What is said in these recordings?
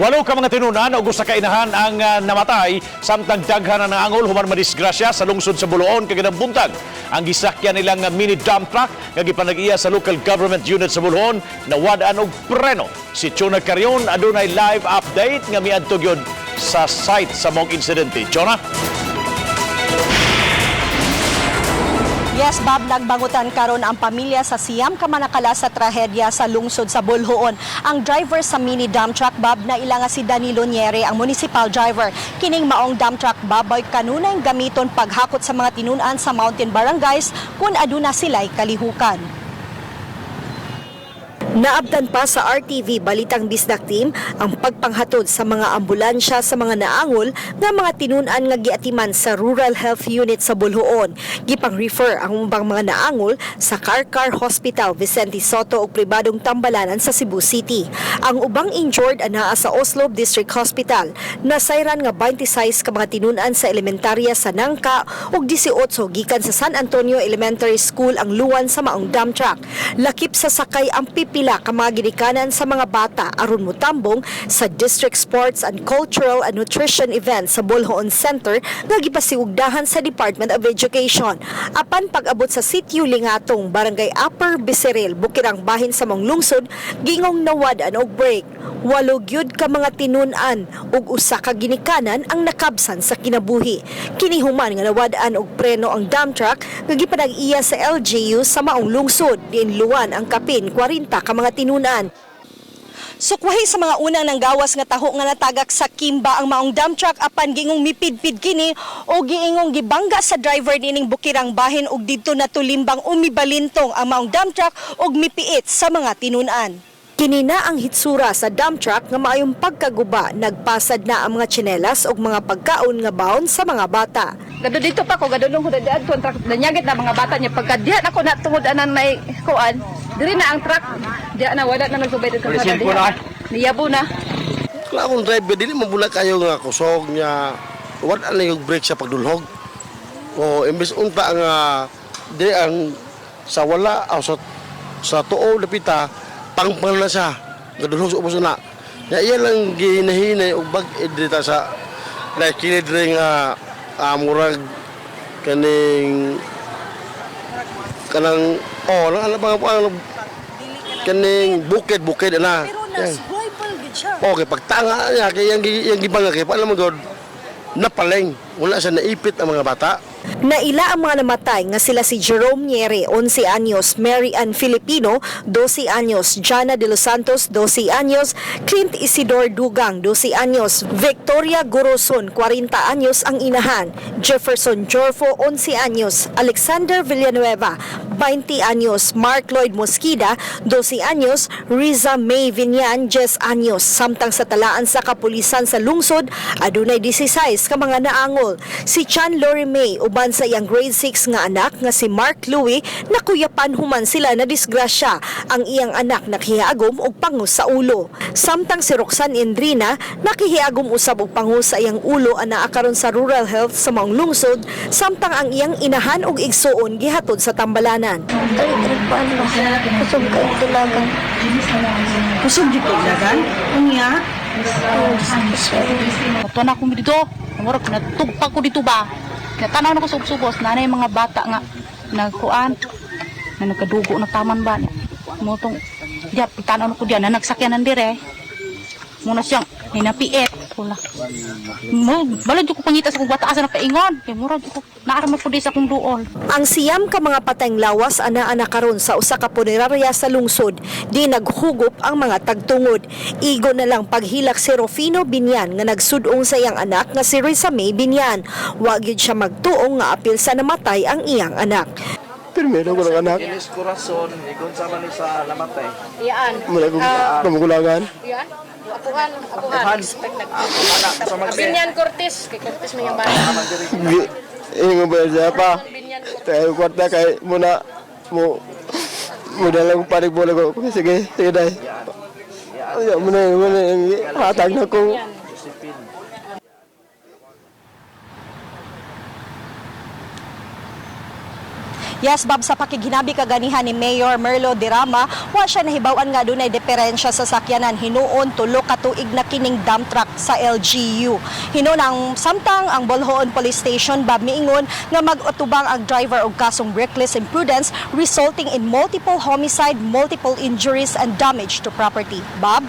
Walo ka mga tinunan og usa ka inahan ang namatay samtang daghan na naangol human madisgrasya sa lungsod sa Boljoon kaganang buntag. Ang gisakyan nilang mini dump truck nga gipanag-iya sa local government unit sa Boljoon nawad-an og preno. Si Chona Carion adunay live update nga miadto gyud sa site sa maong insidente. Chona? Yes, Bob, nagbangutan karon ang pamilya sa siyam ka manakala sa trahedya sa lungsod sa Boljoon. Ang driver sa mini dump truck, Bob, na ila nga si Danilo Niere, ang municipal driver. Kining maong dump truck, Bob, ay kanunay gamiton paghakot sa mga tinunan sa mountain barangays kung aduna sila'y kalihukan. Naabtan pa sa RTV Balitang Bisdak Team ang pagpanghatod sa mga ambulansya sa mga naangol nga mga tinunan nga giatiman sa Rural Health Unit sa Boljoon. Gipang-refer ang ubang mga naangol sa Carcar Hospital, Vicente Sotto ug pribadong tambalanan sa Cebu City. Ang ubang injured anaa sa Oslob District Hospital. Nasayran nga 26 ka mga tinunan sa elementarya sa Nangka ug 18 gikan sa San Antonio Elementary School ang luwan sa maong dump truck. Lakip sa sakay ang pipila ka mga ginikanan sa mga bata aron motambong sa District Sports and Cultural and Nutrition event sa Boljoon Center nga gipasiugdahan sa Department of Education. Apan pag-abot sa Sitio Lingatong, Barangay Upper Becerril, bukirang bahin sa maong lungsod, gingong nawad-an og brake. Walo gyud ka mga tinun-an ug usa ka ginikanan ang nakabsan sa kinabuhi. Kini human nga nawad-an og preno ang dump truck nga gipanag-iya sa LGU sa maong lungsod, diin luwan ang kapin 40 ka mga tinunan. Sukwahi sa mga unang nanggawas nga taho nga natagak sa Kimba ang maong dump truck, apan gingong mipidpid kini o giingong gibangga sa driver nining bukirang bahin ug didto natulimbang umibalintong ang maong dump truck ug mipiit sa mga tinunan. Kini na ang hitsura sa dump truck nga maayong pagkaguba, nagpasad na ang mga tsinelas ug mga pagkaon nga baon sa mga bata. Gado dito pa ko, gadulong ko dadto ang truck. Danyagit na mga bata niya pagka diha na ko natungod anan may kuan. Diri na ang truck. Diha na wala na nagsubay dito sa diha. Niyabo na. Kung akong driver, dili mo muna kayo nga kusog niya, wala na yung brake sa pagdulhog. O imbes unta nga di ang sa wala o sa tuo lapita pangpang na siya gadulhog sa ubos na. Ya iya lang gihinahinay og bag-id dita sa like kini diri nga murag kaning kanang oh ano ba ang kaning bukid bukid na. Yan. Okay, pagtanga niya, kay yang gibanga kay paano mo god napaleng. Wala siya naipit ang mga bata. Naila ang mga namatay nga sila si Jerome Niere, 11 anyos, Mary Ann Filipino, 12 anyos, Jana de los Santos, 12 anyos, Clint Isidore Dugang, 12 anyos, Victoria Goroson, 40 anyos ang inahan, Jefferson Jorfo, 11 anyos, Alexander Villanueva, 20 anyos, Mark Lloyd Mosquida, 12 anyos, Riza May Vinyan, 10 anyos. Samtang sa talaan sa kapulisan sa lungsod, adunay 16 ka mga naangol. Si Chan Lori May uban sa iyang grade 6 nga anak nga si Mark Louis nakuyapan human sila na disgrasya. Ang iyang anak nakihiagom og pangos sa ulo. Samtang si Roxanne Endrina nakihiagom usab og pangos sa iyang ulo anaa karon sa Rural Health sa maong lungsod, samtang ang iyang inahan og igsuon gihatod sa tambalanan. Tarik pa ano ba? Kusog kayo dulagan. Kusog jud kay dagan? Unya? Ato na ko dito. Murag natugpag ko dito ba. Natanaw na ko sa subos nanay mga bata nga nagkuan na nagkadugo na taman ba niya. Mo tong diya tanaw na ko diya na nagsakyanan dire. Muna siyang hinapiit. Wala. Mo balad ko pangita sa kong bata asa na paingon. Kay murag ko naarma ko di sa kong duol. Ang siyam ka mga patayng lawas ana-ana karon sa usa ka punerarya sa lungsod, di naghugop ang mga tagtungod. Igo na lang paghilak si Rufino Binyan nga nagsudong sa iyang anak nga si Risa May Binyan. Wa gyud siya magtuong nga apil sa namatay ang iyang anak. Primero ko ng anak. Inis Corazon, ikon sama ni sa namatay. Iyaan. Mula kong pamagulagan. Iyaan. Apuhan, apuhan. Expect nag. Binyan Cortez, kay Cortez may bata. Ini nga ba siya pa? Binyan Cortez. Tayo kwarta kay muna mo mo dalang parig bola ko. Sige, sige dai. Ay, muna muna hatag na ko. Yes, Bob, sa pakighinabi kaganiha ni Mayor Merlo Derama, wa siya nahibaw-an nga dunay diferensya sa sakyanan. Hinuon 3 ka tuig na kining dump truck sa LGU. Hinuon ang samtang ang Boljoon Police Station, Bob, miingon nga mag-utubang ang driver og kasong reckless imprudence resulting in multiple homicide, multiple injuries and damage to property. Bob?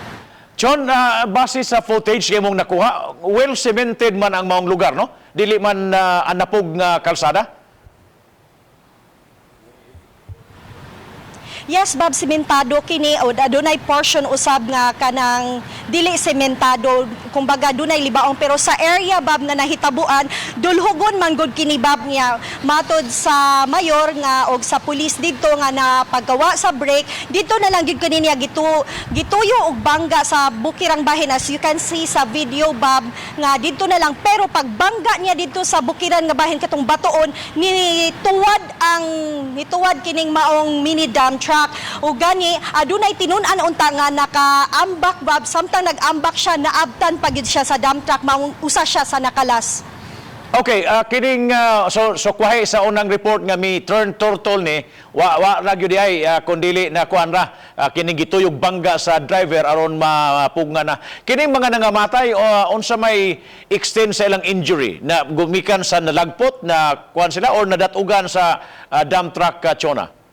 John, base sa footage kay mong nakuha, well cemented man ang maong lugar, no? Dili man anapog nga kalsada? Yes, Bob, sementado kini o adunay portion usab nga kanang dili sementado, kumbaga dunay libaong, pero sa area, Bob, nga nahitabuan, dulhugon man gud kini, Bob, niya. Matod sa mayor nga og sa pulis didto nga na paggawa sa brake didto na lang gyud kini niya gituyo og bangga sa bukirang bahin, as you can see sa video, Bob, nga didto na lang. Pero pagbangga niya didto sa bukiran nga bahin, katong batoon, nituwad kining maong mini dump truck. Ug gani adunay tinun-an unta nga nakaambak, Bob. Samtang nag-ambak siya, naabtan pa gyud siya sa dump truck, maong usa siya sa nakalas. Okay, kining so kwahe sa unang report nga mi turn turtle ni wa ra gyud ay kun dili na kuan ra kining gituyog bangga sa driver aron mapugngan na. Kining mga nangamatay, unsa may extend sa ilang injury na gumikan sa nalagpot na kuan sila or nadatugan sa dump truck, Chona?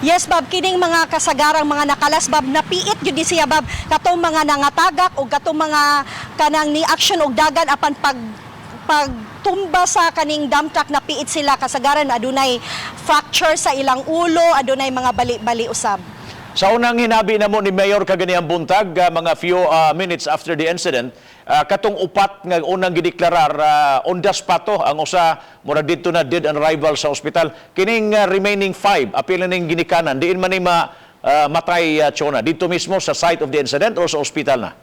Yes, Bob, kining mga kasagarang mga nakalas, Bob, napiit gyud ni siya, Bob, katong mga nangatagak o katong mga kanang ni action og dagan apan pag pagtumba sa kaning dump truck, napiit sila. Kasagaran adunay fracture sa ilang ulo, adunay mga bali-bali usab. Sa unang hinabi na mo ni Mayor kaganihang buntag, mga few minutes after the incident, katong upat nga unang gideklarar on the spot to, ang usa murag didto na dead on arrival sa ospital. Kining remaining five, apil na ning ginikanan, diin man ni matay, Chona, didto mismo sa site of the incident or sa ospital na?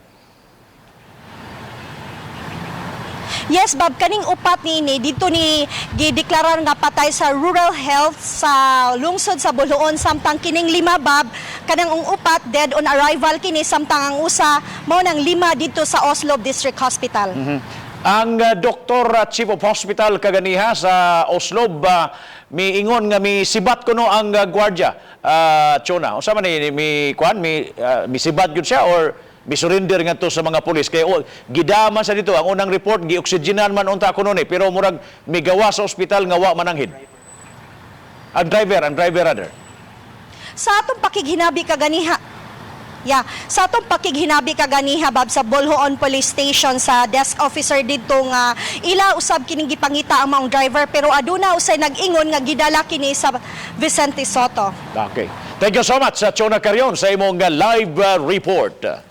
Yes, Bob, kaning upat niini didto ni gideklarar nga patay sa Rural Health sa lungsod sa Boljoon, samtang kining lima, Bob, kanang ang upat dead on arrival kini, samtang ang usa mao nang lima didto sa Oslob District Hospital. Ang doktor chief of hospital kaganiha sa Oslob miingon nga mi sibat kuno ang gwardya, Chona. Unsa man ni mi kuan mi sibat gyud siya or mi surrender ngadto sa mga pulis kay oh, gidaman sa dito ang unang report, gioksigenan man unta kuno ni, pero murag migawa sa ospital nga wa mananghid. Ang driver rather. Sa atong pakighinabi kaganiha, Bob, sa Boljoon Police Station, sa desk officer didto nga ila usab kining gipangita ang maong driver, pero aduna usay nag-ingon nga gidala kini sa Vicente Sotto. Okay. Thank you so much sa Chona Carion sa imong live report.